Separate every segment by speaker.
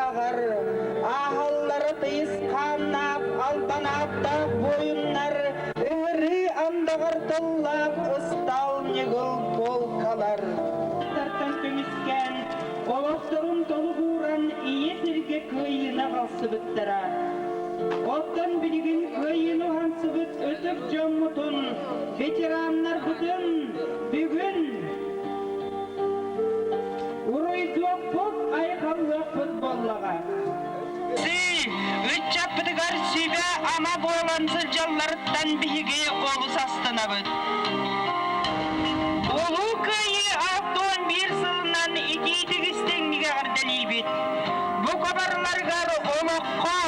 Speaker 1: ааҕар, ааһаллара тыйыс хааннаах албан ааттаах буойуннар, ыҥырыы андаҕар тыллаах ыстаал ньыгыл полкалар. Тартан көмүскээн, олохторун толук ууран ийэ сиргэ кыайыыны аҕалсыбыттара. Оттон билигин кыайыыны уһансыбыт ытык дьоммутун, ветераннарбытын бүгүн Уруйдуохпут, айхаллыахпыт буоллаҕа. Ыччаппытыгар сүбэ-ама буолан сылдьалларыттан биһиги олус астынабыт. Улуу Кыайыы 61 сылынан итиитик истиҥник эҕэрдэлиибит. Бу хабарларыгар олоххо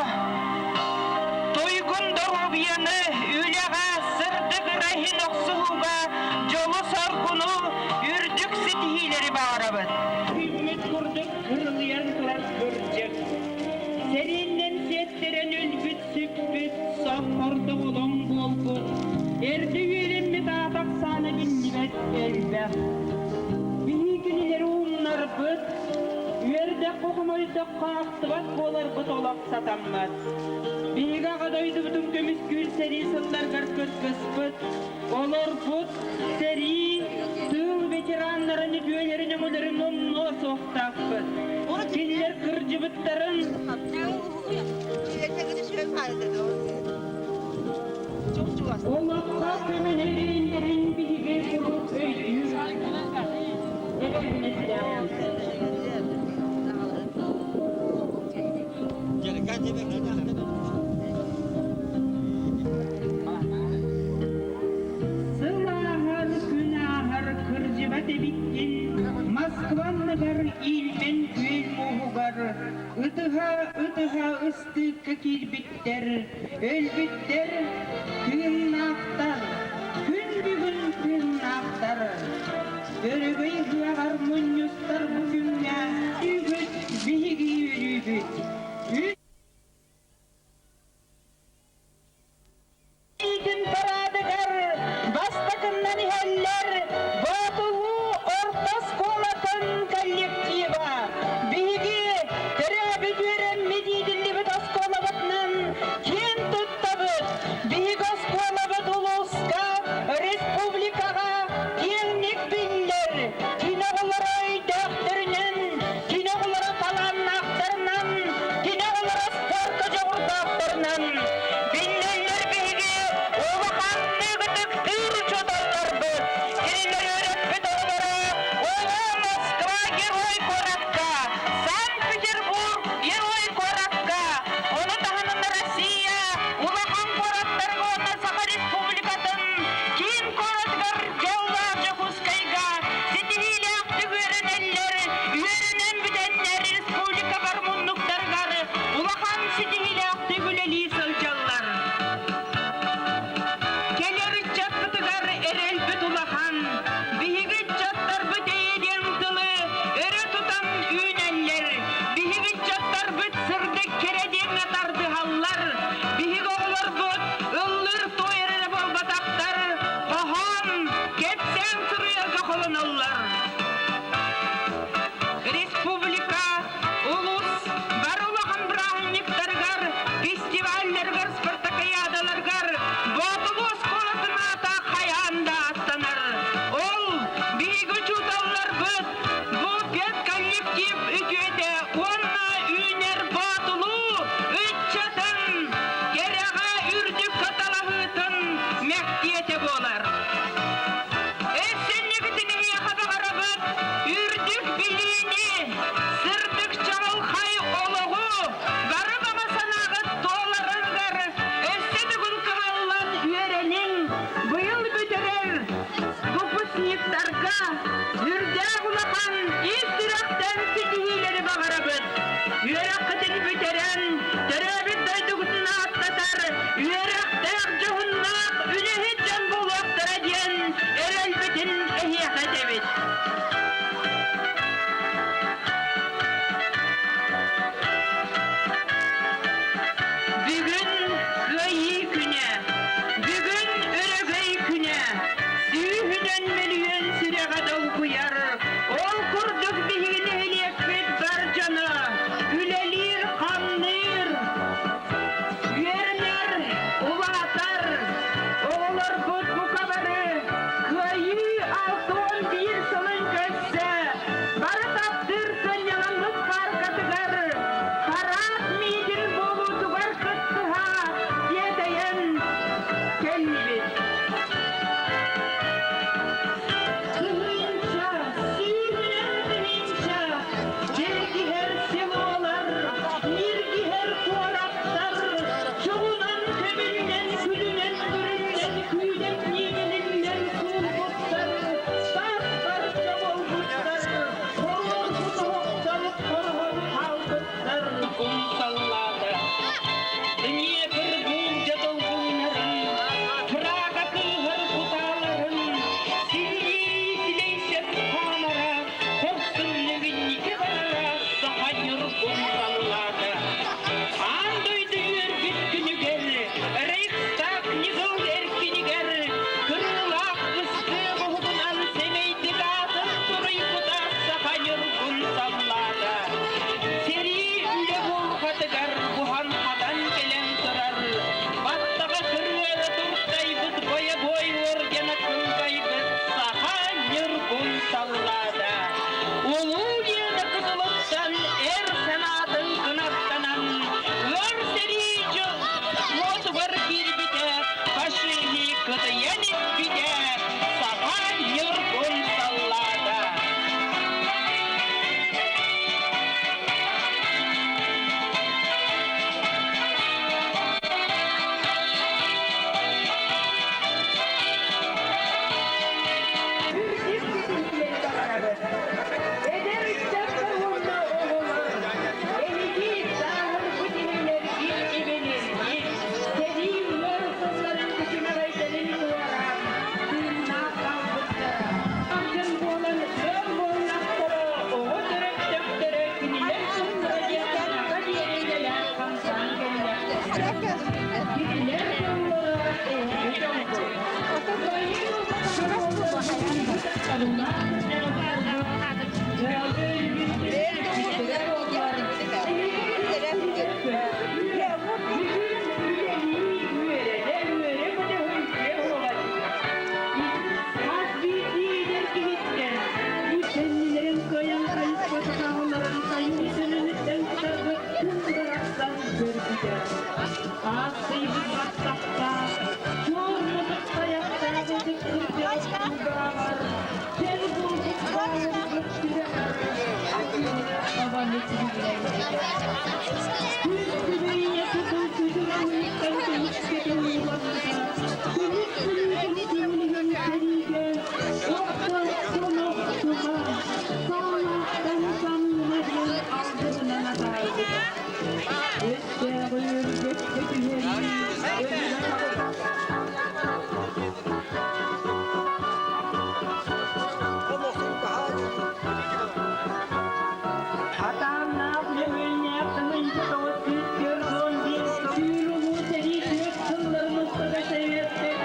Speaker 1: туйгун доруобуйаны, үлэҕэ, сырдык ыра иһин охсуһууга дьолу-соргуну, үрдүк ситиһиилэри баҕарабыт. Күммүт курдук кырылыйан турар кырдьык. Сэрииннэн сиэттэрэн өлбүт-сүппүт, соххордох олоҥ буолбут, эрдэ үөрэммит аат ахсаана биллибэт элбэх. Биһи кинилэри умнарбыт, үөрдэххэ-хомойдоххо ахтыбат буоларбыт олох сатаммат. Биһиги Аҕа дойдубутун көмүскүүр сэрии сылларыгар кыргыспыт, Олорбут сэрии, тыыл ветераннарын үтүөлэрин өҥөлөрүн умнуо суохтаахпыт. Кинилэр кырдьыбыттарын олоххо көмөлөрүн биһиги куруук өйдүүр эбээһинэстээхпит. Сыл ааһар, күн ааһар, кырдьыбат эбиккин, Москва анныгар Ильмень күөл мууһугар ытыһа-ытыһа ыстыыкка киирбиттэр, өлбүттэр, тыыннаахтар, күн бүгүн тыыннаахтар. Өрөгөй ыһыаҕар мунньустар бу күҥҥэ үгүс биһиги үөрүүбүт. Иитин параадыгар бастакыннан иһэллэр Боотулуу орто оскуолатын коллектива. Биһиги төрөөбүт үөрэммит иитиллибит оскуолабытынан киэн туттабыт. Биһиги оскуолабыт улууска, республикаҕа киэҥник биллэр. Кини оҕолоро өйдөөхтөрүнэн, кини оҕолоро талааннаахтарынан. ньургун саллаата. Аан дойду үөрбүт күнүгэр, Рейхстаг ньыгыл эркинигэр, кырыылаах быстыы уһугунан сэмэйдик аатын суруйбута саха ньургун саллаата. Сэрии үлэ буурҕатыгар буһан-хатан кэлэн турар, баттаҕа кырыара туртайбыт бойобуой ордена кылбайбыт саха ньургун саллаата. Улуу Лена кытылыттан эр санаатын кынаттанан, ыар сэрии дьыл уотугар киирбитэ, фашиһы кытыйан испитэ, саха ньургун саллаата.
Speaker 2: Үрдүк ситиһиилэри баҕарабыт. Эдэр ыччаттар уонна оҕолор, эһиги сааһырбыт инилэргит ибилиргит, сэрии ыар сылларын күчүмэҕэйдэрин туораан, тыыннаах хаалбыттара. Дьон буолан ыал буоллахтара, оҕо төрөттөхтөрө кинилэр тустара диэн санааҕа диэри үлэлээн-хамсаан кэллэхтэрэ. Кинилэр дьоллоро эһиги дьолгут. Кэннилэрин кыайан хайыспатаҕаларын сайын сөнөнүттэн кытарбыт күн барахсан көрбүтэ. Аахсыйбыт баттахтаах, чуор мутук тайахтаах ытык кырдьаҕас кулгааҕар, чэл буолбут баайырбыт сүрэҕэр атыыны абаны сибигинэйбитэ. Күн күбэйэ кытыл күтүр уһуктан көмүскэтэ ууламмыта, көмүс күлүүтүн көҥүлүгэр сэриигэ охто охсуһа, саалаахтан самыына диэн алгыһынан атаарбыта. Өстөөҕү үрдүккэ түһэрии Атааннаах нөҥүөннээх тыһыынча 941 түүр улуу сэрии түөрт сылларын устата сэриэттик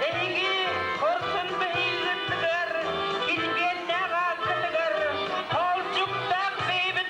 Speaker 1: Эһиги хорсун быһыыгытыгар, килбиэннээх ааккытыгар, хоолдьуктаах бэйэбит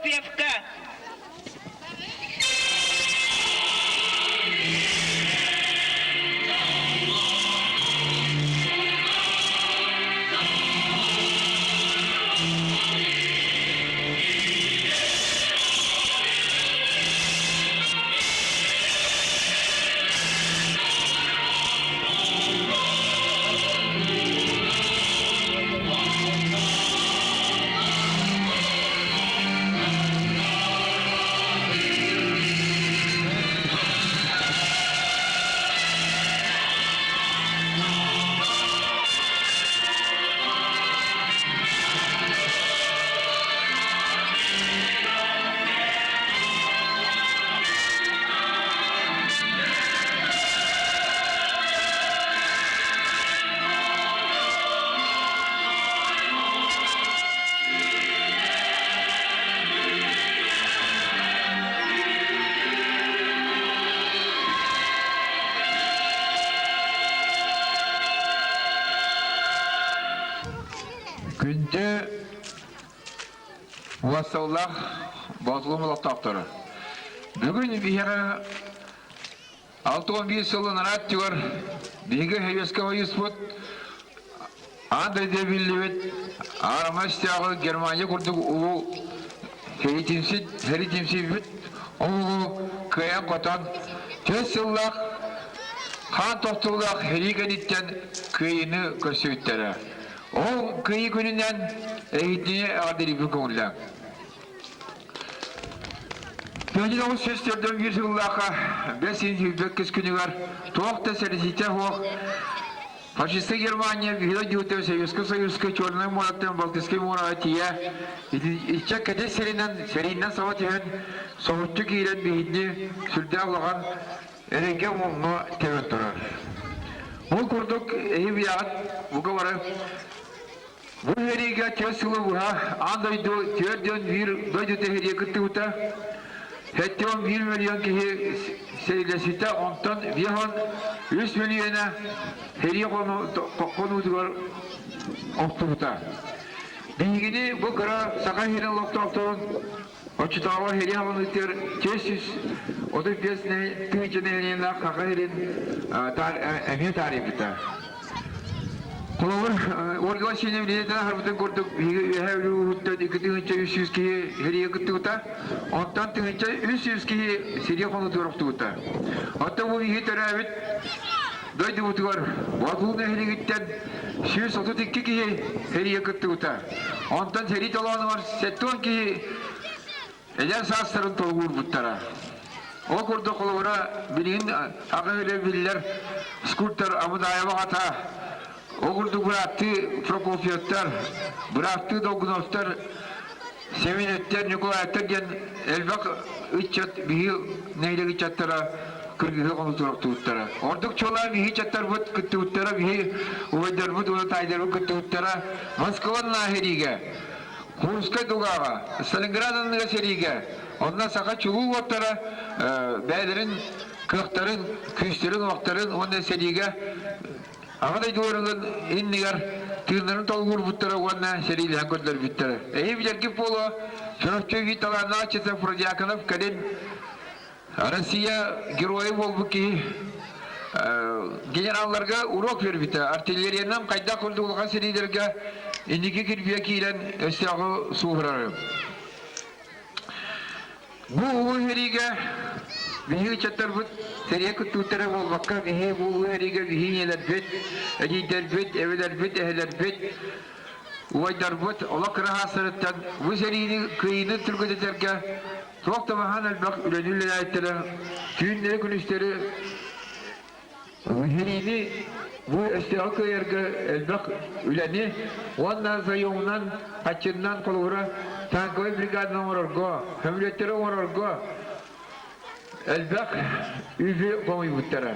Speaker 2: Прокопьевка.
Speaker 3: Күндү Уоссаллаах Боотулум олохтоохторо! Бүгүн биһиэхэ 61 сылын араат түгэр биһиги Советскай Союзпут аан дойду биллибит аарыма өстөөҕү Германия курдук улуу сэриитимсийбит омугу кыайан-хотон 4 сыллаах хаан тохтуулаах сэрии кэнниттэн кыайыыны көрсүбүттэрэ. Ол кыайыы күнүнэн эһигини эҕэрдэлиибин көҥүллээҥ. 1941 сыллаахха бэс ыйын сүүрбэккис күнүгэр туох да сэрэсиитэ суох фашистскай Германия биһиги дойдутугар Советскай Союзка Чернай мораттан Балтийскай муораҕа тиийэ иччэ кэтит сиринэн сэриинэн саба түһэн соһуччу киирэн биһигини сүрдээх улахан эрэйгэ муҥҥа тэбэн турар. Ол курдук эһи билэҕит бука бары бу сэриигэ түөрт сылы быһа аан дойду 41 дойду тэһириэ кыттыбыта, 71 миллион киһи сэриилэспитэ, онтон 53 миллиона сэрии хонуутугар охтубута. Биһигини бу кыра Саха сирин олохтоохторун Оччотооҕу сэрии хаҕыныытыгар 435 тыһыынча нэһилиэнньэлээх Саха сирин эмиэ таарыйбыта. Холобур, Ольга Васильевна билиэтин аһарбытын курдук, биһиги Үөһээ Бүлүү улууһуттан 2300 киһи сэриигэ кыттыбыта, онтон 1300 киһи сэрии хонуутугар охтубута. Оттон бу биһиги төрөөбүт дойдубутугар Боотулуу нэһилиэгиттэн 132 киһи сэриигэ кыттыбыта. Онтон сэрии толоонугар 70 киһи эдэр саастарын толугурбуттара. Ол курдук холобура билигин аҕа үлэ биллэр скульптор Амыдаева аҕата, ол курдук бырааттыы Прокофьевтар, бырааттыы Долгуновтар, Семеневтэр, Николаевтар диэн элбэх ыччат биһи нэһилиэк ыччаттара кыргыһыы хонутуруктубуттара. Ордук чуолаан биһи ыччаттарбыт кыттыбыттара, биһи убайдарбыт уонна таайдарбыт кыттыбыттара Москва сэриигэ, Курскай дугаҕа, Сталинград анныгар сэриигэ, онно саха чулуу уоттара бэйэлэрин кыахтарын, күүстэрин-уохтарын уонна сэриигэ Аҕа дойдуларын иннигэр тыыннарын толугурбуттара уонна сэриилэһэн көрдөрбүттэрэ. Эһи билэргит буолуо, Чурапчы үһү талааннаах чета Продьяконов кэлин Россия геройа буолбут киһи генералларга уруок биэрбитэ. Артиллериянан хайдах курдук улахан сэриилэргэ инники кирбиэ киирэн өстөөҕү сууһурары. Бу улуу сэриигэ биһиги ыччаттарбыт сэриигэ кыттыбыттара буолбакка, биһиги бу улуу сэриигэ биһиги ийэлэрбит, эдьиийдэрбит, эбэлэрбит, эһэлэрбит, убайдарбыт олох кыра саастарыттан бу сэриини кыайыыны түргэтэтэргэ туох да баһаан элбэх үлэни үлэлээбиттэрэ, түүннэри-күнүстэри Сэриини бу өстөөҕү кыайарга элбэх үлэни уонна заемунан, хаччыннан холобура танковай бригаданы оҥорорго, көмүлүөттэри оҥорорго элбэх үбү хомуйбуттара.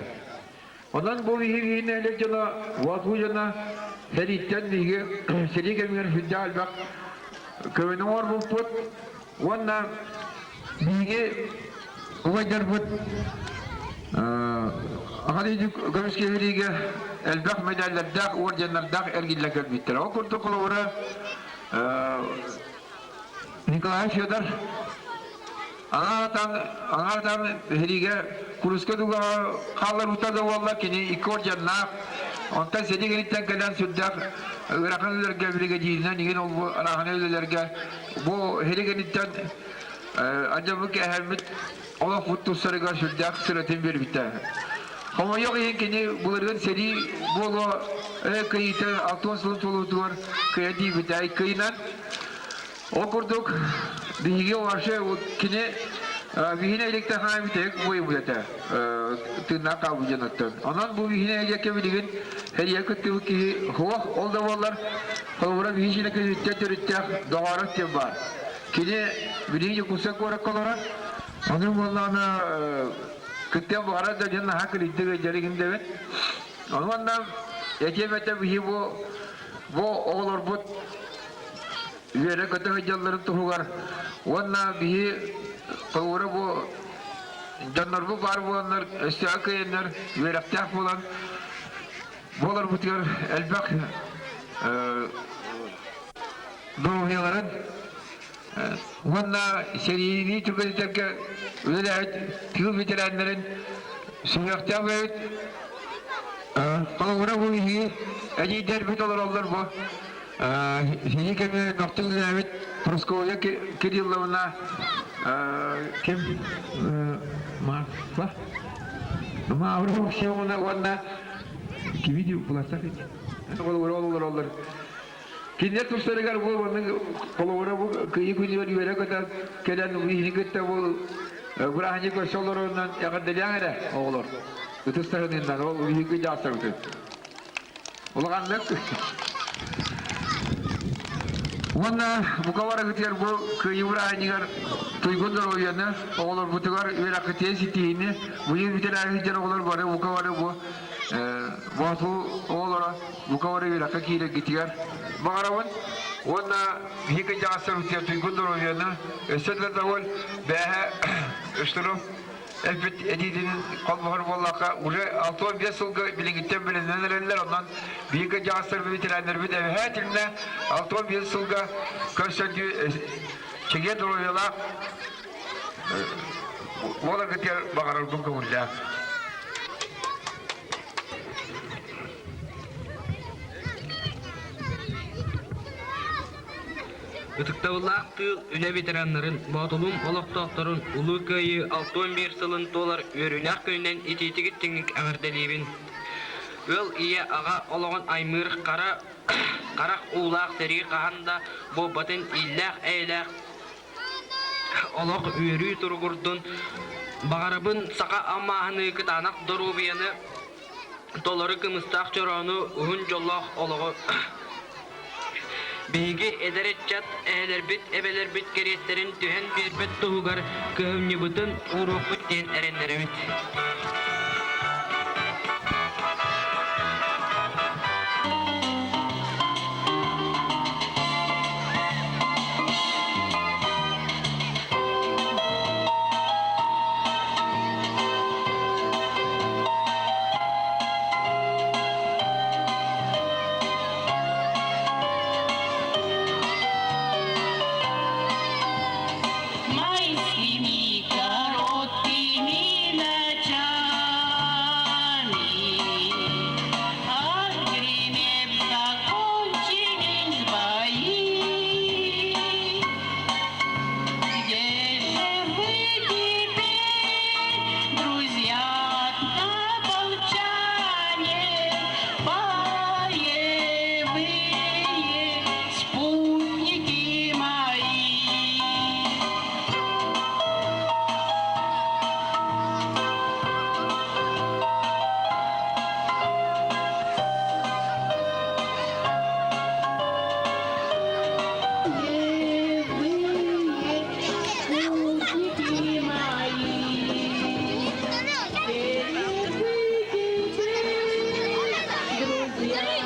Speaker 3: Онон бу биһиги нэһилиэк дьоно, уотуу дьоно сэрииттэн биһиги сэрии кэмигэр сүрдээх элбэх көмөнү оҥорбуппут уонна Биһиги убайдарбыт Аҕа дойду көмүскэһириигэ элбэх медаллардаах, орденнардаах эргиллэн кэлбиттэр. Ол курдук холобура Николай Федор Аҥаатаан сэриигэ куруска дугаҕа хаалларбыта да буоллар кини икки орденнаах. Онтон сэрии кэнниттэн кэлэн сүрдээх ыарахан үлэлэргэ биригэдьииринэн игин ол арааһынай үлэлэргэ бу сэрии кэнниттэн адьабы кээһэммит олохпут тупсарыгар сүрдээх сыратын биэрбитэ. Хомойуох иһин кини былырыын сэрии буолуо кыйыыта 60 сылын туолуутугар кыйа тиийбитэ. Кыйынан Ол курдук, биһиги вообще кини биһине иликтэн хаай бүтэһик буойбут этэ тыыннаах хаалбыт дьонуттан. Онон бу биһине илиэккэ билигин хэрийэ кыттыбыт киһи суох, ол да буоллар холобура биһи синэ күнүттэн төрүттээх доҕоорох диэн баар. Кини билигин Дьокуускай куоракка олорор. Ону буоллаҕына кыттыан баҕарар да дьон наһаа кырыйдык ыалдьар дэбит. Ону уонна этиэм этэ биһи бу бу оҕолорбут үөрэ-көтө сылдьалларын туһугар уонна биһи холобура бу дьоннорбут баар буоланнар өстөөх кыайаннар үөрэхтээх буолан буоларбытыгар элбэх доруобуйаларын уонна сэриини түргэтитэргэ үлэлээбит тыыл ветераннарын сүһүөхтээх бэйэбит холобура бу биһиги эдьиийдэрбит олороллор бу Сини кэмэ мөхтүк үлэлээбит Прасковья Кирилловна ким Марфа Мавра Максимовна уонна кими буласак олороллор. Кинилэр тустарыгар бу маннык холобура бу кыйы күнүгэр үөрэ көтөн кэлэн иһини кытта бу бырааһынньык көрсө олорорунан эҕэрдэлиэҥ эрэ оҕолор. Ытыс таһынынан ол биһиги дьаастарбытын. Улаханнык Уонна бука барыгытыгар бу кыайыы бырааһынньыгар туйгун доруобуйаны, оҕолорбутугар үөрэххитигэр ситиһиини, быйыл бүтэрээри сылдьар оҕолор бары бука бары бу Боотул оҕолоро бука бары үөрэххэ киирэргитигэр баҕарабын. Уонна биһиги кырдьаҕастарбытыгар туйгун доруобуйаны өссө да доволь бээһэ үстуру Эппит этиитин холбоһор буоллахха, уже 65 сылга билиҥҥиттэн билинэн эрэллэр, онон биир кырдьаҕастарбыт ветераннарбыт эбэһээтилинэ 65 сылга көрсөн чэгиэн доруобуйалаах буоларгытыгар баҕарарбын көҥүллээх.
Speaker 4: Ытыктабыллаах тыыл, үлэ ветераннарын, Боотулуум олохтоохторун Улуу Кыайыы 61 сылын туолар үөрүүлээх күнүнэн итиитик-истиҥник эҕэрдэлиибин! Ыал ийэ, аҕа олоҕун аймыыр хара харах уулаах сэрии хаһан да буолбатын иллээх-эйэлээх олох үөрүү туругурдун! Баҕарабын саха алмааһыныы кытаанах доруобуйаны, толору кымыстаах чороону, уһун дьоллоох олоҕу Биһиги эдэр ыччат эһэлэрбит, эбэлэрбит кэриэстэрин түһэн биэрбэт туһугар кыһамньыбытын ууруохпут диэн эрэннэрэбит.
Speaker 1: Майскими короткими ночами Отгремев закончились бои. Где же вы теперь, друзья, однополчане, боевые спутники мои? Спутники мои, друзья, однополчане,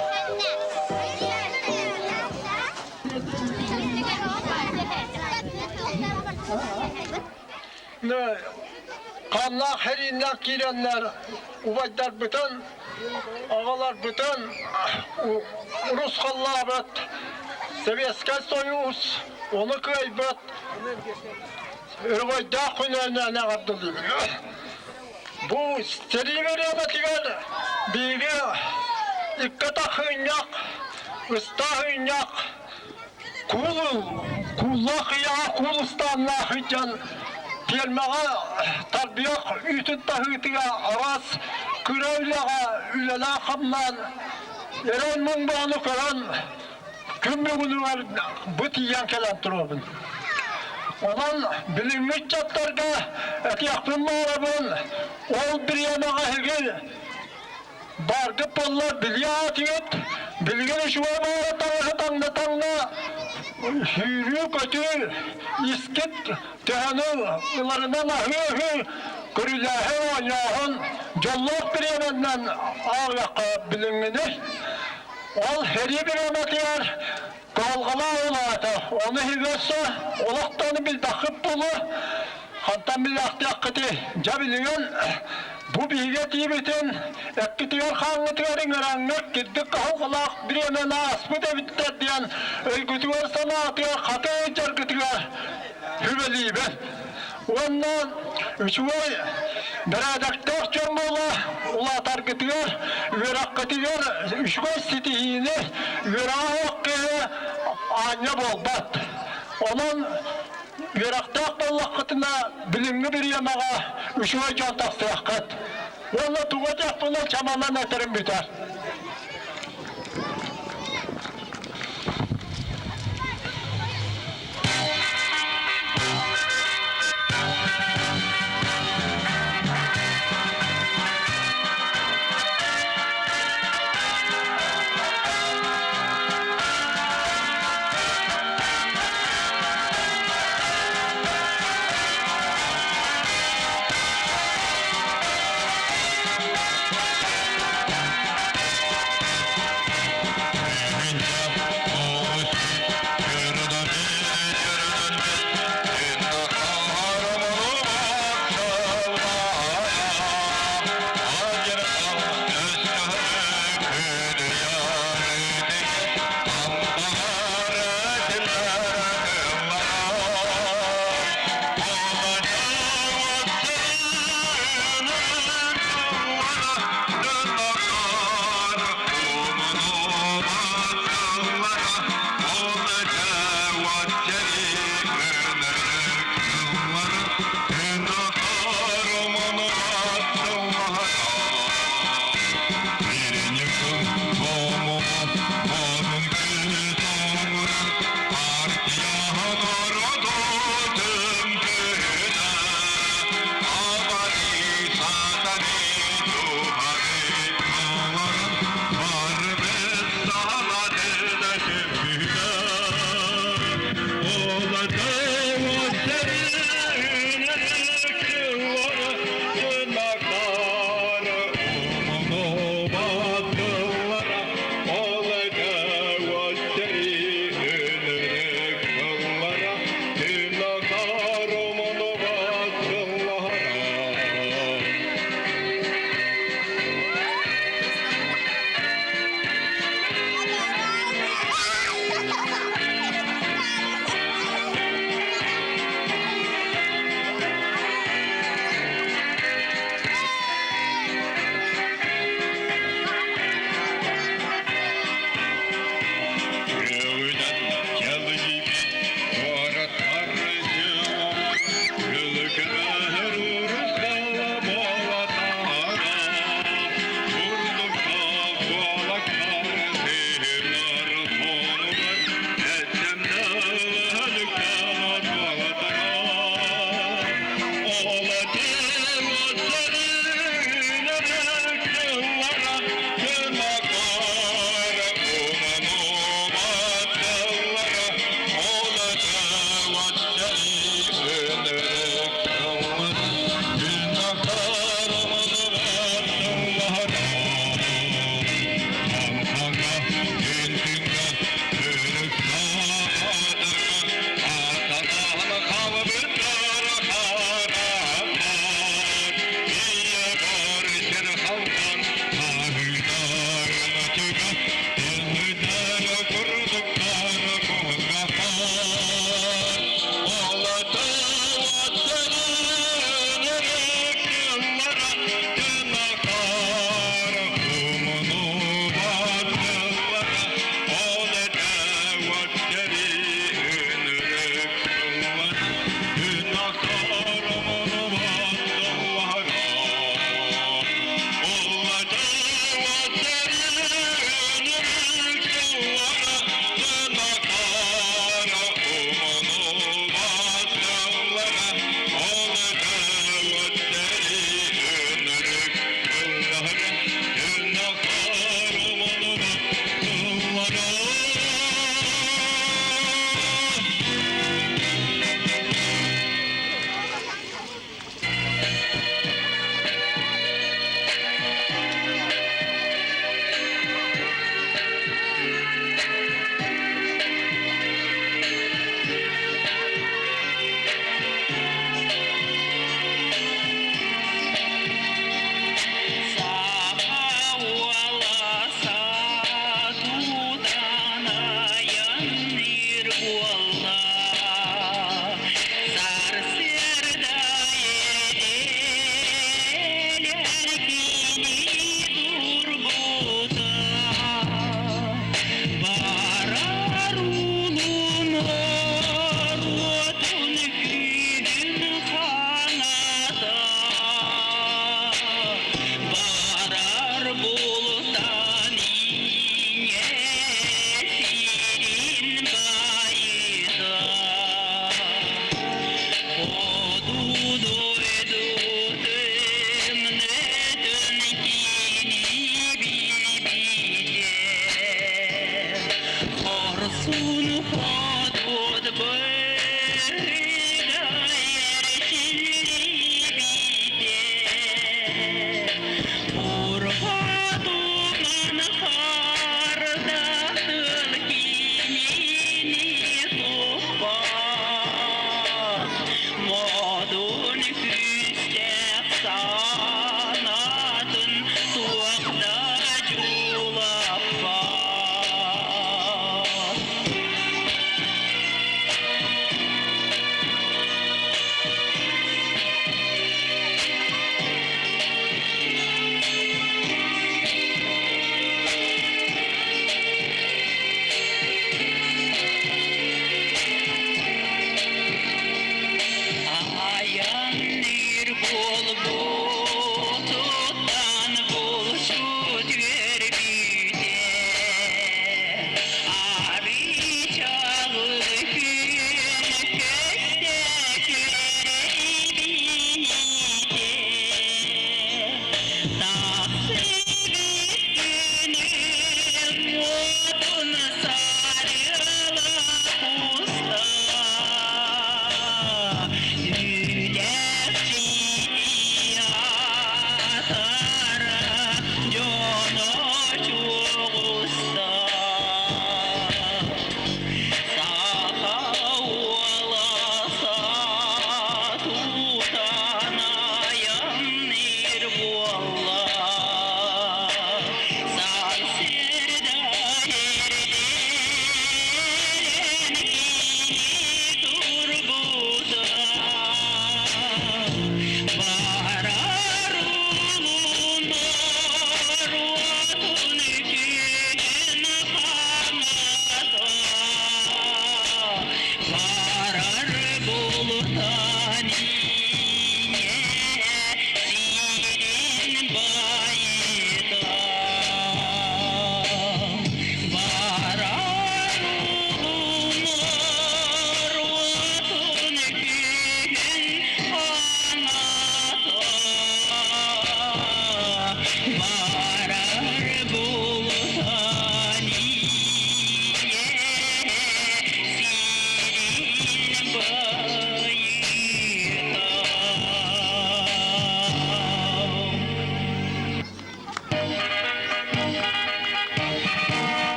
Speaker 1: боевые спутники мои.
Speaker 5: Ханнаах сэрииннээх киирэннэр убайдарбытын, аҕаларбытын урусхаллаабыт Советскай Союз ону кыайбыт өрөгөйдөөх күнүнэн эҕэрдэлиибин. Бу сэрии бириэмэтигэр биһиги икки атах ыынньах, ыстаах ыынньах, куул кууллаах ыйаҕа куул ыстааннаах ыйдьан пиэрмэҕэ тарбыйах үүтүн таһыытыгар араас кыра үлэҕэ үлэлээн-хамнаан эрэл муҥ бөҕөнү көрөн күн бүгүнүгэр бу тиийэн кэлэн туруобун. Онон билиҥҥи ыччаттарга этиэхпин баҕарабын, ол бириэмэҕэ эһиги Бааргыт буоллар билиэ аатыгыт, билигин үчүгэй баара таҥаһы таҥна-таҥна сүүрүү-көтүү, искит төһөнү ыларынан аһыы-аһыы, көрүлээһин, оонньооһун дьоллоох бириэмэннэн ааҕыахха билиҥҥини. Ол сэрии бириэмэтигэр кыһалҕалаах улаата, ону иһигэр өссө олохтоону билбэххит буолуо, хантан билээхтиэххитий? Дьэ билигин бу биһиги этиибитин эппитигэр-хааҥҥытыгар ыҥыраҥҥыт кирдик кыһалҕалаах бириэмэни ааспыт эбиттэр диэн өйгүтүгэр-санаатыгар хата ыйдьаргытыгар сүбэлиибин. Уонна үчүгэй бэрээдэктээх дьон буола улаатаргытыгар, үөрэххитигэр үчүгэй ситиһиини үөрэҕэ суох киһи аанньа буолбат. Онон үөрэхтээх буоллаххытына билиҥҥи бириэмэҕэ үчүгэй дьон тахсыаххыт. Уонна тугу этиэхпинэ чаманан этэрим бүтэр.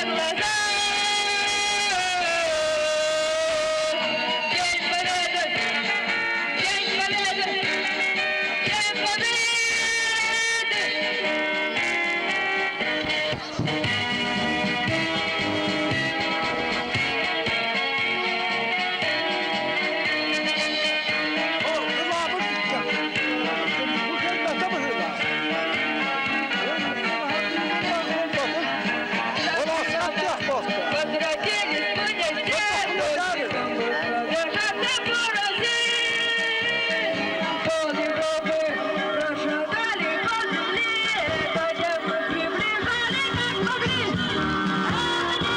Speaker 2: глаза. День Победы! День Победы! День Победы! Возвратились мы Держаться порози! Пол Европы прошагали по земле, хотя мы приближали, как могли. Это не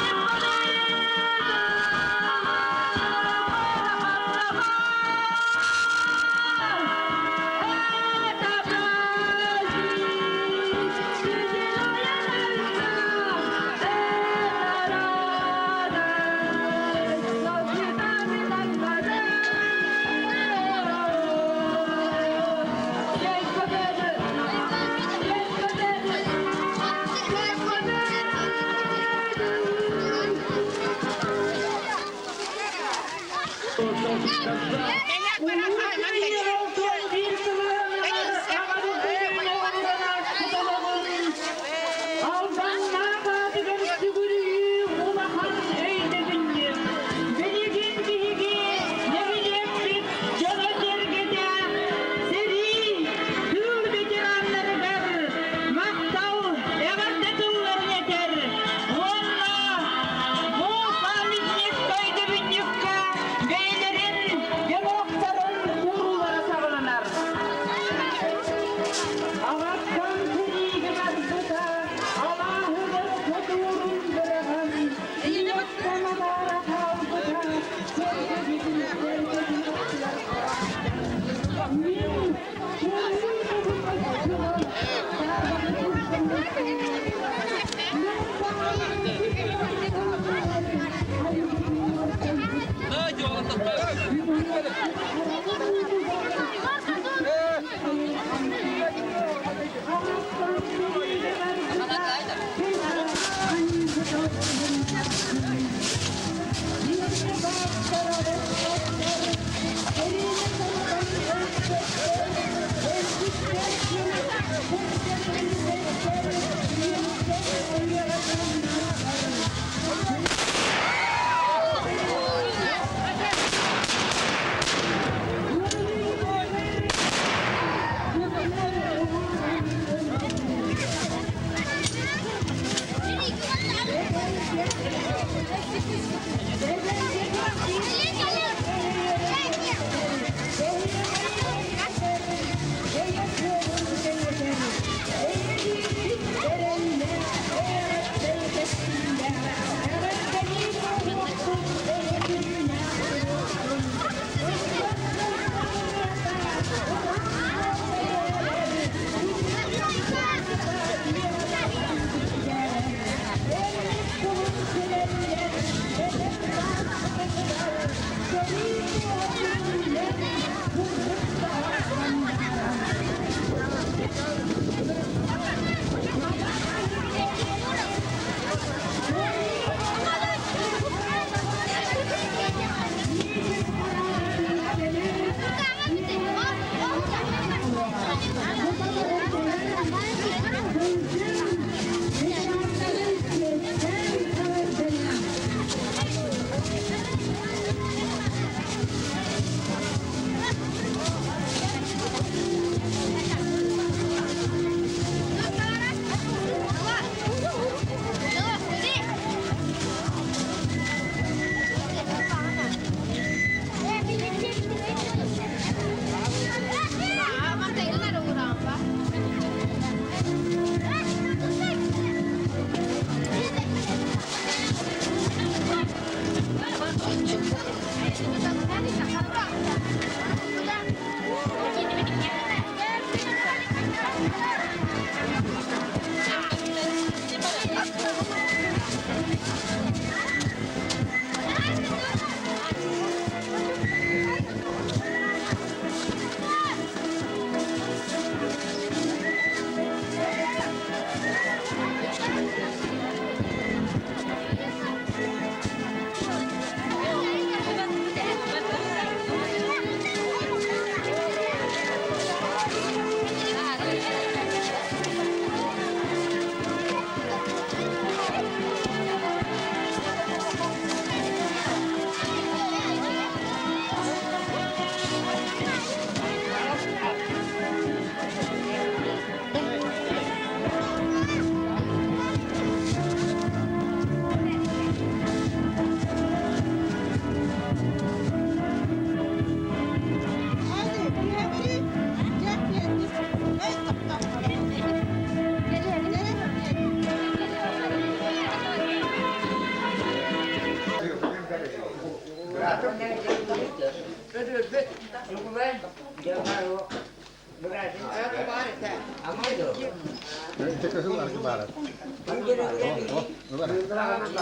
Speaker 2: Это праздник, веселая это радость, со цветами на глазах. День Победы! День Победы! День Победы! Алданнаах аатыгар сүгүрүйүү улахан өйдөбүнньүк. Билигин биһиги нэһилиэкпит дьоно-сэргэтэ сэрии, тыыл ветераннарыгар махтал, эҕэрдэ тылларын этэр уонна бу памятник өйдөбүнньүккэ бэйэлэрин веноктарын уруулара саҕаланар. Аҕаттан сэриигэ барбыта, алааһыгар хотуурун быраҕан, ийэттэн адаара хаалбыта, сэргэбитин сэргэтин Мин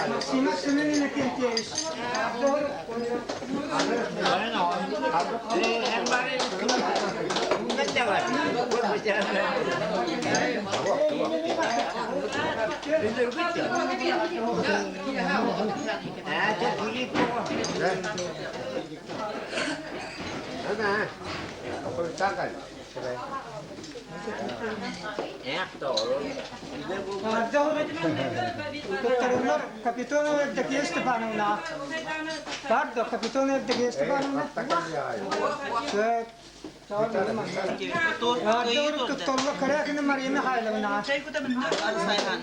Speaker 2: Максима Семен Иннокентьевич. Туттарыллар Капитонова Евдокия Степановна. Пардо, Капитонова Евдокия Степановна. Тутталла Корякина Мария Михайловна.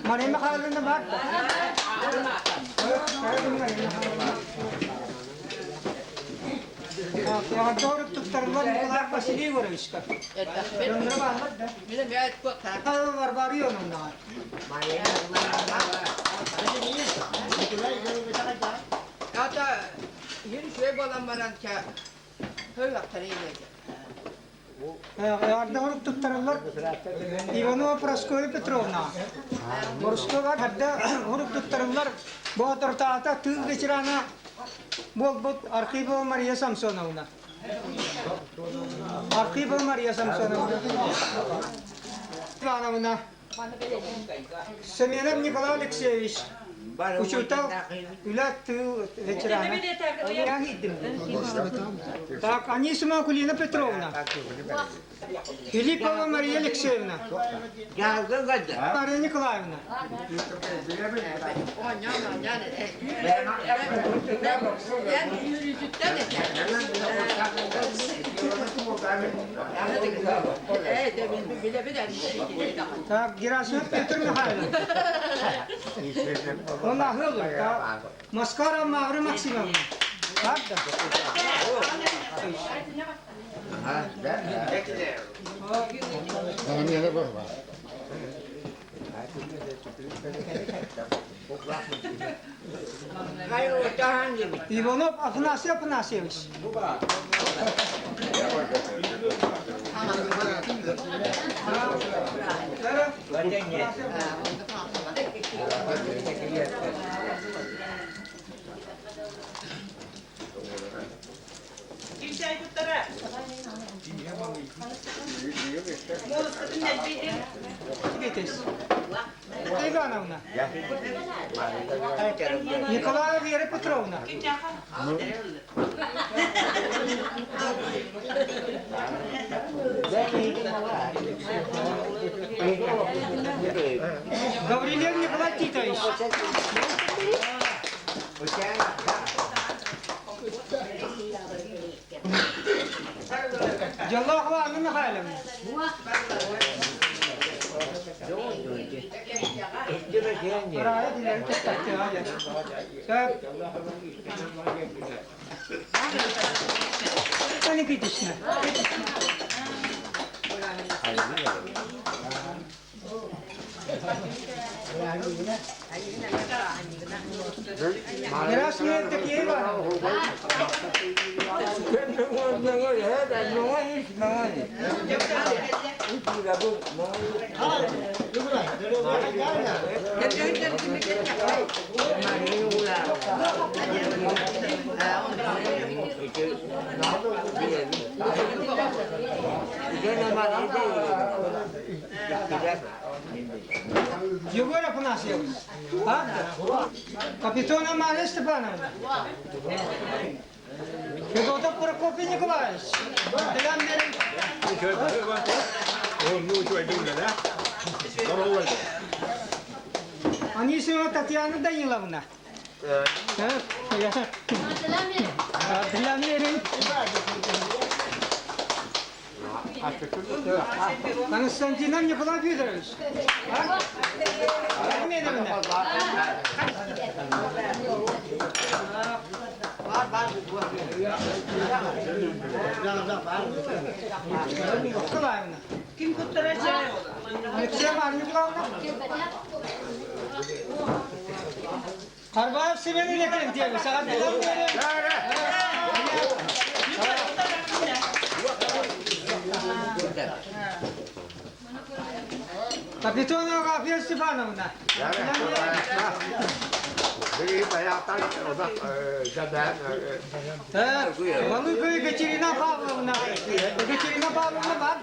Speaker 2: Мария Михайловна бар. Мария Михайловна. Эҕэрдэ туттарыллар Николай Василий Егоровичка. Дьонноро бааллар да? Варвара Ионовнаҕа. Эҕэрдэ туттарыллар Иванова Прасковья Петровна. Борускуоба эрдэ урук туттарыллар Боотуртаата тыыл ветерана буолбут Архипова Мария Самсоновна. Архипова Мария Самсоновна. Ивановна. Семенов Николай Алексеевич. Учуутал, үлэ тыыл ветерана. Так, Анисимова Кулина Петровна. Филиппова Мария Алексеевна. Мария Николаевна. Так, Герасимов Петр Михайлович. Он ахыл. Москва Мавра Максимовна. Так, да? Иванов Афанасий Афанасьевич. Ивановна. Николаева Вера Петровна. Гаврилев Николай Титович. Дьоллоох Анна Михайловна. Никитична. Герасимов Такеева. Егор Афанасьевич, Капитона Мария Степановна, Федотов Прокопий Николаевич, Анисимова Татьяна Даниловна. Константинов Николай Федорович. Николаевна.
Speaker 1: Ким куттарача?
Speaker 2: Алексеева Анна Николаевна. Карбаев Семен Иннокентьевич.
Speaker 6: Капитонова Агафья Степановна. Балыка Екатерина Павловна. Екатерина Павловна бар.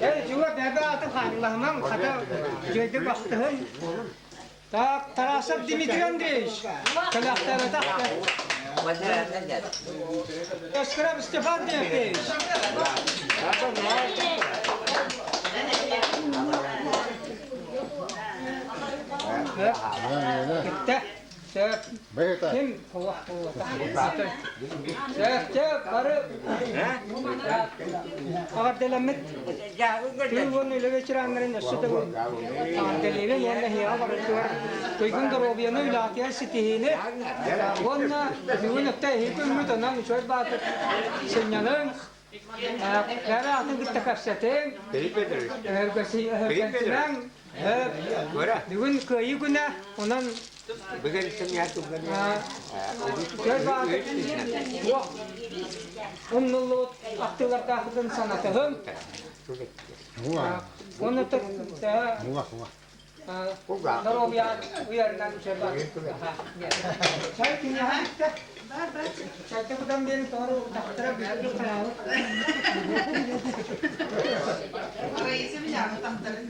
Speaker 6: Эй, чуга бэбэ аты ханлаһынан хата жөйдө бастыһын. Так, Тарасов Дмитрий Андреевич. Кэлэхтээбэтэх. Эскраб Степан Дмитриевич. Китте. Ким? Сөп, бары Аҕарделэммит тыыл уонна үлэ ветераннарын өссө төгүл эҕэрдэлиибин уонна эһиэхэ барытыгар туйгун доруобуйаны, үлэҕитигэр ситиһиини уонна бүгүн өттө эһиги күммүт онон үчүгэй баатыр сынньаныҥ, бэйэ атын кытта кэпсэтиҥ, өһөргөсүмэҥ, бүгүн Кыайыы күнэ, онон Туох умнуллубут ахтыылардаахытын санатыһын. Уонна доруобуйаҕыт уйарынан Чай киниэхэ иттэ. Чайта кутан биэрин тоҕо тахтара бүтүн санаабыт.
Speaker 7: Раиса Миляна тахтарын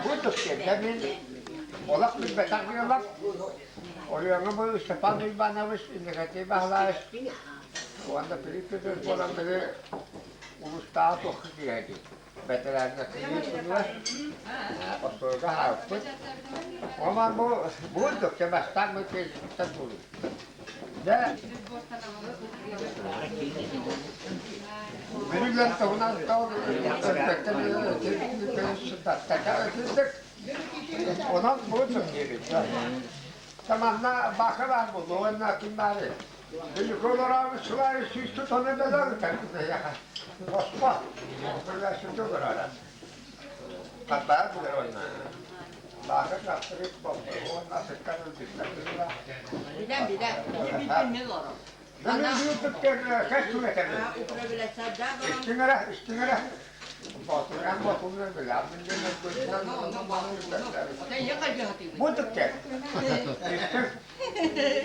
Speaker 8: Бу тупсэргэ мин олох билбэтэх дьыалам. Оройуоҥҥа бу Степан Иванович Иннокентий Баһылаевич уонна Филипп Петрович буолан били улуустааҕы туохха киирээти бэтэрээннэр остуолга хаалбыт. Онон бу бурдук бастаан бу тиэстэн булуу. Дьэ Бүрүлэн туһунан Онон бурдук диэбит. Таманна бака баар буолуо уонна ким баары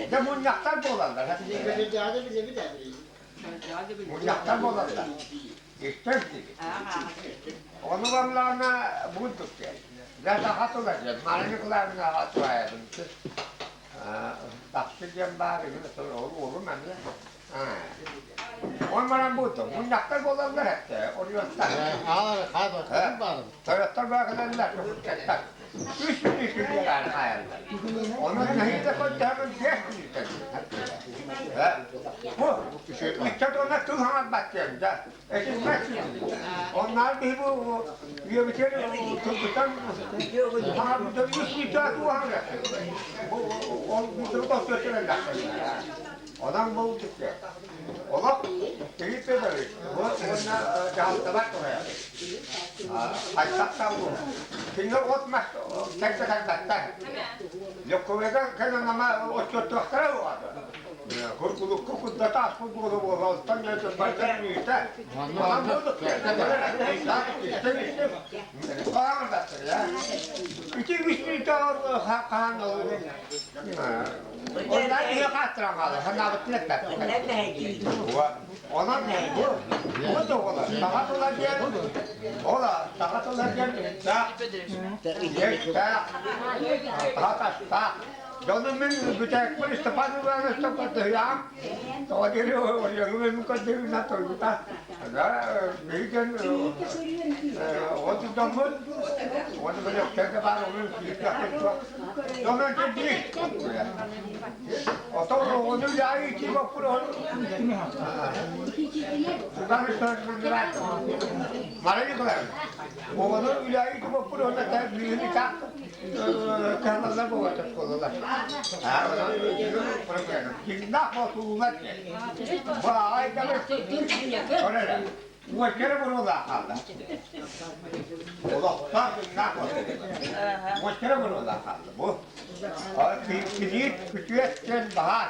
Speaker 8: Дьэ мунньахтар буолаллар. Мунньахтар буолаллар. Истэр диибит. Ону баллаана буурдук диэн. Дьэ саха тыла диэн. Мария Николаевна аҕа туһаайабын. Тахсы диэн баар ол уолум эмиэ. Ол баран буурдук. Мунньахтар буолаллар этте. Оруйуоттар. Тойоттор баакылаллар. Үс күн хаайаллар. Онон нэһиилэ көрдөһөмүн биэс күнүттэн. Бу ыччат уонна тыл хаҥарбат диэн да этилбэт Оннаар биһи бу үйэбитигэр тылбытан хаҥарбытын үс күнтэ туоһан Бу ол бүтүрүк Онон бу Олох Филипп Федорович бу уонна дьаһалтабар туһайар. Хайдах бу. Кинилэр от-мас кэлбэ кэлбэттэр. Лөккөбөгө кэлэн ама отчуоттуохтара уоҕа. Куркулукку курдата аспыт буола буола оттон барытын үүтэ. Онон буолук. Истэн истэн хаан я. Ити үс мүнүүтэ хаан Оннан иһи хааттыран хаалар, санаабыттын эппэппин. Онон бу бу тоҕолор саха тыла диэн ола саха тыла диэн үттээх, иэстээх, таһатастаах. Дьону мин бүтээкпин Степан Ивановичтан көрдөһүөм. Тоҕо диэри оройуоҥҥа мин көрдөһүүнэн турбута. Биһиги от дьоммут, уонна бөлөхтөргө баар олун Онон кэлбии. Отон оҕону үлэҕэ иитии боппуруоһун Мария Николаевна, оҕону үлэҕэ иитии боппуруоһун этэ биһини так кыһаллар буолар оскуолалар. буолла. Дьиҥнээх буолуулар бу аҕай Орера. Уочара буруолаах хаалла. Олохтоох дьиҥнээх буолла. Уочара буруолаах хаалла бу. Килиит күтүөт диэн баһаар.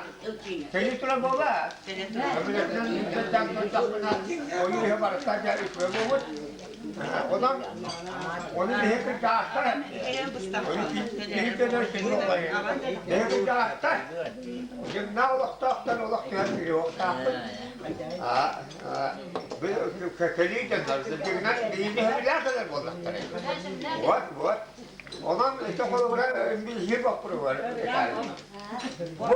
Speaker 8: Кэлии тура буола. Ойуу барыта дьэ үтүө буолбут. Онон ону биһиги кырдьаҕастар ону киһи көнөр кини биһиги кырдьаҕастар дьиҥнээх олохтоохтор олох түһэн түһүөхтаахпыт. Кэлии дьоннор дьиҥнэн биһиги билэр кэлэр буоллахтара. Вот, вот. Онон ити холобура биһиги боппуругар Бу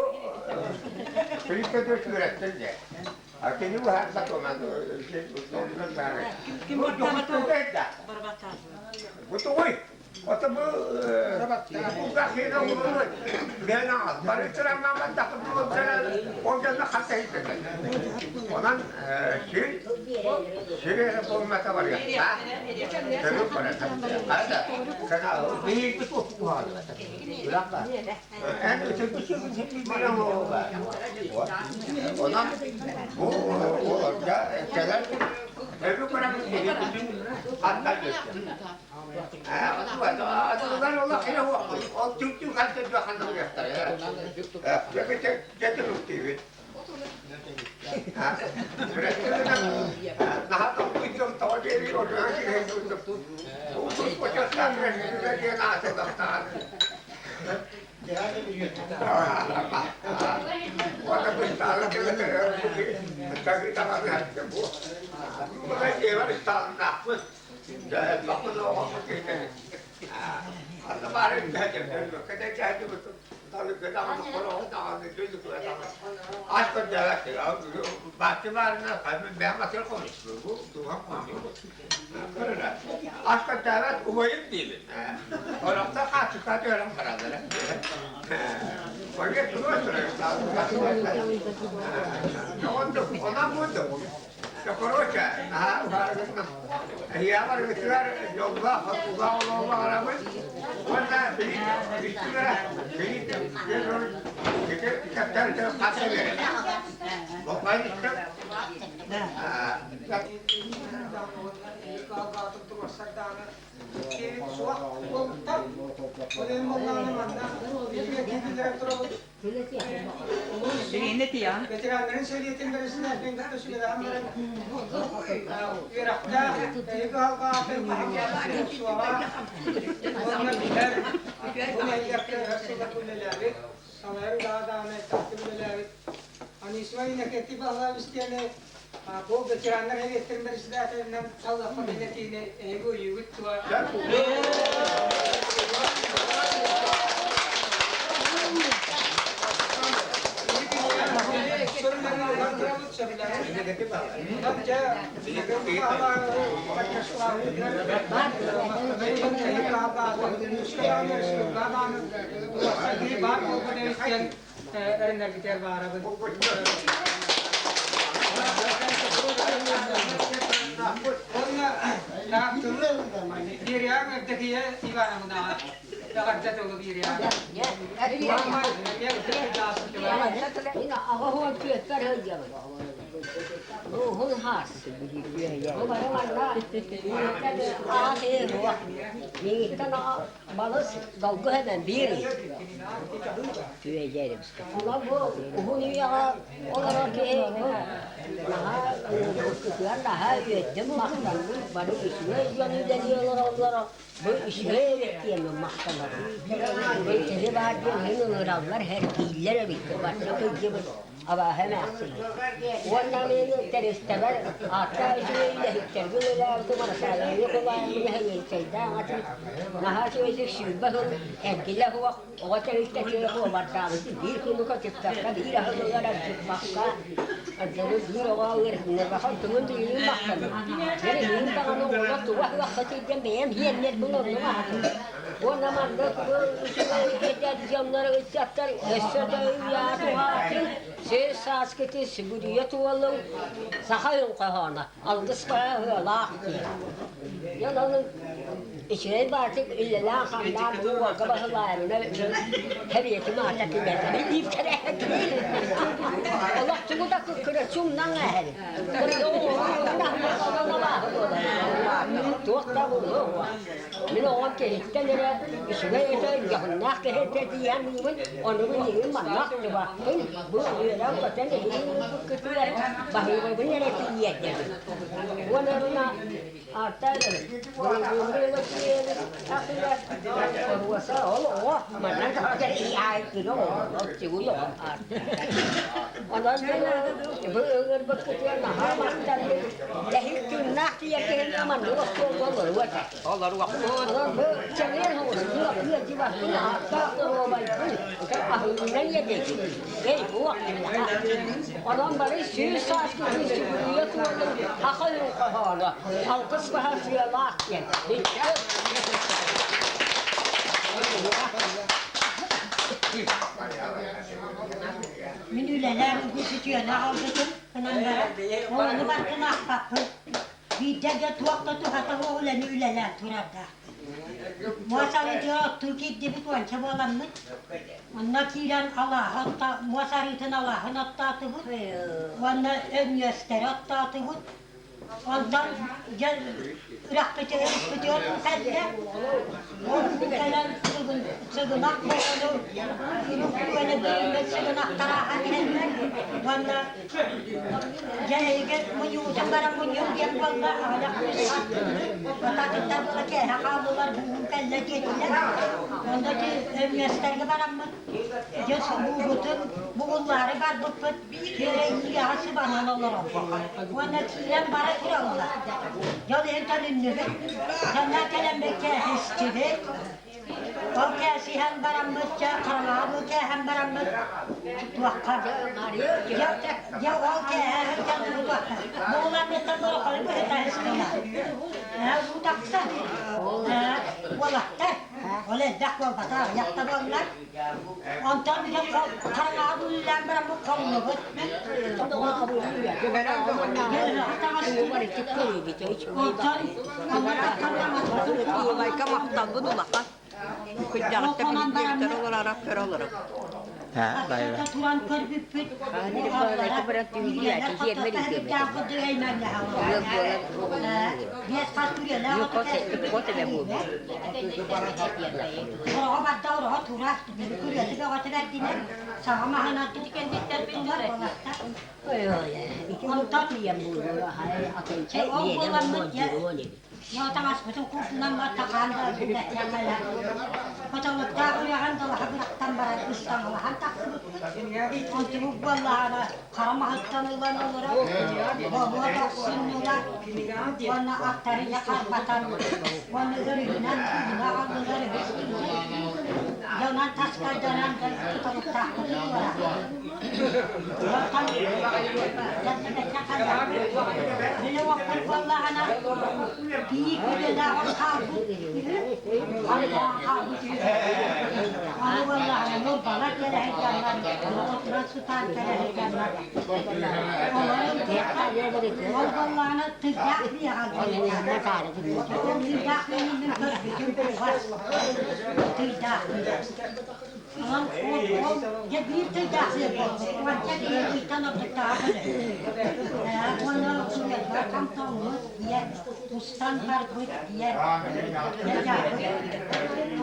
Speaker 8: Филипп үөрэттин дьэ. А кини быһаарда Бу тугуй? Ото бу кулгаахыына улуу бэйэн бары тыраммамматтахы ол дьонно хата иһитэллэр. Онон сир сир эрэ буолмата барыахтаах. Төрүт барата. Хата биһиги туохпуһааллар. Эн Онон бу олорго кэлэр өрүү көрөммүт биһигитин хантан көстөр. Атылар олох хира уохпут. Ол түк-түк хантан ханна уйахтар. Дьэ Наһаа толкуйдуом тоҕо диэри ордуга киһи диэн аатылахтаан. Аскаттаабат убайым диибин. Орохто хаачыстаат өлөн бараллара. Онон буолду. Короче, я дьоллоох улаах олоҕу уонна истибэрэ
Speaker 6: Ветераннарын сэбиэтин бэрэссэдээтэлин кытта сүбэлэһэн баран үөрэхтээх, эһиги кыһалҕаҕытын суоҕа уонна билэр, бу нэһилиэккэ өр сылларга үлэлээбит, салайар үлэҕэ даҕаны элбэхтик үлэлээбит Анисима Иннокентий Павлович диэни бу ветераннар сэбиэттэрин бэрэссэдээтэлинэн саллахпын этиини эһиги өйүүгүт дуо? Эрэнэргитигэр баарабын. Уонна тылы биэриэҕиҥ Евдокия Ивановнаҕа эҕэрдэ тылы биэриэҕиҥ.
Speaker 9: Аҕа уон түөппэр сылдьабын. Уһун хаас. Бу бары манна аҕа киһи суох. Миигиттэн аҕа балыс долгу эбэн биир ый. Түөйдэрим. Онон бу уһун үйэҕэ олорор киһи бу наһаа ытыан наһаа үөрдүм, махтанным. Бары үчүгэй дьон үлэлии олороллоро. Бу үчүгэй эбит диэммин махтанабын. Киһи баар диэн иһин ыҥыраллар, сэргииллэр эбит. Барса кырдьыбыт абааһы эмээхсин. Уонна мин тэристэбэр ааттаах үчүгэй үлэһиттэрбин үлэлээбитим Арсений Николаевна Һэҥиэйтэйдээх атын наһаа үчүгэйдик 20 сыл эргилэ суох оҕо тэрилтэтигэр суобардаабытым биир күнү көтүппэккэ биир аһылыгар ардьыппакка ардьаны биир оҕо ыарыһыннарбаха онтуҥун билигин махтанабын. Дьэ билигин даҕаны оҕолор тугу аһыахха сылдьан бэйэм иһиэннэрбин оннук аһатабын. Уонна маннык үчүгэй эдэр дьоннор ыччаттар өссө да үйэҕэ туһаатын, сир сааскыты сүгүрүйэ туолуҥ, саха үҥ хоһооно, алгыс бара ыалаах диэн. Дьон ону Үчүгэй баатык үлэлээн-хамнаан бу уолга баһылаайымына кэриэтим аата киниэхэ диир Олох тугу да кыккыраччы умнан эһэбин. Туох да буолуо. Мин оҕом киһиттэн эрэ үчүгэй этэ, дьоһуннаах киһи этэ тиийэн ыыбын, ону билигин манна ахтыбаппын. Бу үөрэн-көтөн эһигин ыыппыккытыгар баһыыбабын эрэ тиийэрдэбин. Уонна Онон бары сүүс сааскытын сүгүрүйэ туоллун саха өйүн хоһооно алгыс баһа сыалаах диэн
Speaker 10: Мин үлэлээх үгүс үтүөнү аҕалбытым гынан баран, ол ону барытын аахпаппын. Биирдэ дьэ туох да туһата суох үлэни үлэлээн турардаахпын. Муос арыытыгар оттуу киирдибит уонча буоламмыт. Онно киирэн алааһы отто муос арыытын алааһын оттоотубут уонна өнньүөстэри оттоотубут. Онтон дьэ үрэхпитигэр үспүтүгэр уу кэллэ. Ол уу кэлэн сыгынах буолану үрүҥ бүрүммүт сыгынахтар ааһан иһэллэр уонна дьэ эһиги мунньуутун баран мунньуҥ диэн буолла аҕыйах күн атыттар буола кээһэ хааллылар буһуу кэллэ диэтилэр. Онно ити өнньүөстэргэ бараммыт дьэ субуубутун бугуллаары барбыппыт Күөрэ иирэҕэ сыбанан олорор. Уонна киирэн бара тураллар. Дьон иһин төнүннүбүт. Дьонно кэлэн кээһистибит. Ол кээсиһэн бараммыт, дьэ хараҥаҕа бу кээһэн бараммыт туохха дьэ ол кээһэн туохха бугуларбыттан борохойу быһыта истилэр. Уу тахсан уолаттар ол элбэх буолбата аҕыйах да буоллар Онтон дьэ хараҥаҕа үлэлээн баран бу хоҥнубут.
Speaker 7: Убайга махталбын улахан. Күндэҕиттэ билиттэр олорор көрө олорор.
Speaker 10: Туран көрбүппүт. Ороҕо барда ороҕо турар, күрүөтү бөҕөтө бэрдинэн, саҥа маһынан кэнниттэн буолаттар. Онтон ол буоламмыт дьэ таҥаспытын курдунан тахаан Хотолуктаах үрэҕин далаһа бырахтан баран ыстаҥалаһан тахсыбыппыт. Онтубут буоллаҕына хара маһыттан ылан олорор, болуот охсуннулар уонна аттары харбатан уонна өрүһүнэн ууна аҕаллылар үһү. Дьонон таскайданан кыталыктаахпытын туораатылар. Били уоппут буоллаҕына биир күрүөлээх от хаалбыт үһү, халлаан хаалбыт үһү. Аны буоллаҕына ньурбалар кэлэ сылдьаллар, оҕотунан сытаан кэлэ сылдьаллар. Олорун ол буоллаҕына тыйдаах биэҕэ Тыйдаах миинин көрбүтүм кугас тыйдаах Онон ол ол дьэ биир тыйдаах сир буолбут. Уонча киһи ыйтан ордуктааҕа кэлэр. Уонна суруйарбар ханталлыбыт диэн, устан барбыт диэн.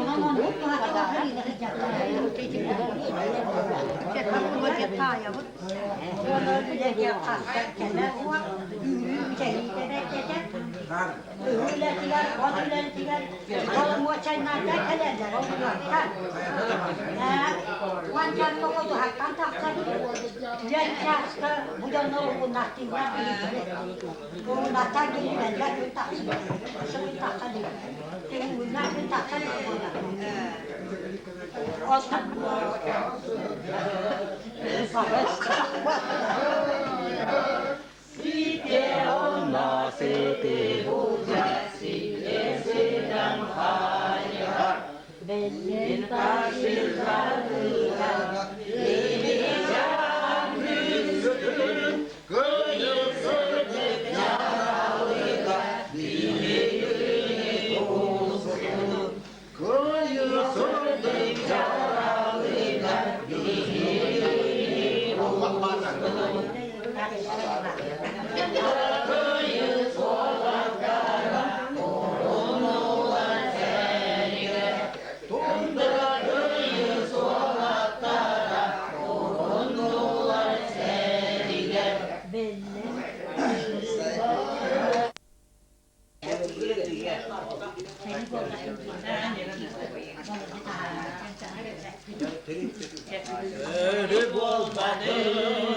Speaker 10: Онон оннук туһата улахан сылдьаллар. Уонна үлэлиэх хастар кэмэ суох, үүрүү бүтэһиитэ бэрт этэ. Ыһыы үлэтигэр, от үлэтигэр боломуочайнардар кэлэллэр, олуһуохтар. Уончанна ходуһаттан тахсан, түөрт чааска бу дьоннор угуннахтыыллар биһигини. Угуннахтар билбэллэр күн тахсыбыт. Күн тахсан Угуннах күн тахсан буолар.
Speaker 11: Өрү буолбатын.